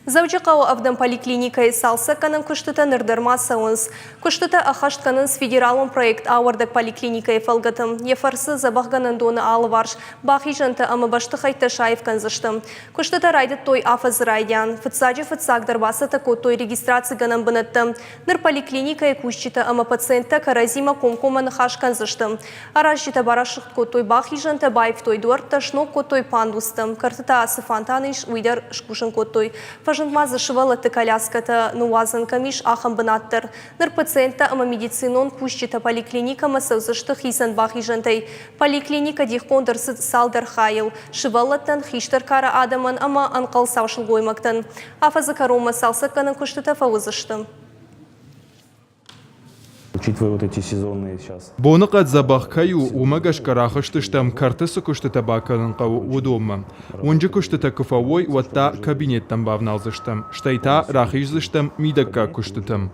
Дзӕуджыхъӕуы ӕвдӕм поликлиникӕйы цалцӕггӕнӕн куыстытӕ ныр дӕр ма цӕуынц. Куыстытӕ ӕххӕст кӕнынц федералон проект Ауӕрдӕг поликлиникӕйы фӕлгӕты. Йӕ фӕрцы дзӕбӕхгӕнӕндоны алыварс бахизӕнтӕ ӕмӕ бӕстыхӕйттӕ саив кӕндзысты. Куыстытӕ райдыдтой афӕдзы райдиан. Фыццаджы фыццагдӕр бацӕттӕ кодтой регистрацигӕнӕн бынӕттӕ. Ныр поликлиникӕйы кусджытӕ ӕмӕ пациенттӕ кӕрӕдзимӕ комкоммӕ ныхас кӕндзысты. Аразджытӕ барӕсугъд кодтой бахизӕнтӕ, баивтой дуӕрттӕ, сног кодтой пандустӕ. Кӕрты та цы фонтан ис, уый дӕр скусын кодтой. Фӕзынд ма дзы сывӕллӕтты коляскӕтӕ ныууадзӕн кӕм ис, ахӕм бынат дӕр. Ныр пациенттӕ ӕмӕ медицинон кусджытӕ поликлиникӕмӕ цӕудзысты хицӕн бахизӕнтӕй. Поликлиникӕ дихгонд ӕрцыд цалдӕр хайыл сывӕллӕттӕн, хистӕр кары адӕмӕн ӕмӕ ӕнхъӕлцау сылгоймӕгтӕн. Афӕдзы кӕронмӕ цалцӕггӕнӕн куыстытӕ фӕуыдзысты. Учитывая вот эти сезонные сейчас. Боныхъӕд дзӕбӕх кӕй у, уымӕ гӕсгӕ рахызтыстӕм, кӕрты цы куыстытӕ бакӕнын хъӕуы, уыдонмӕ. Уынджы куыстытӕ куы фӕуой, уӕд та кабинеттӕм бавналдзыстӕм, стӕй та рахиздзыстӕм мидӕггаг куыстытӕм.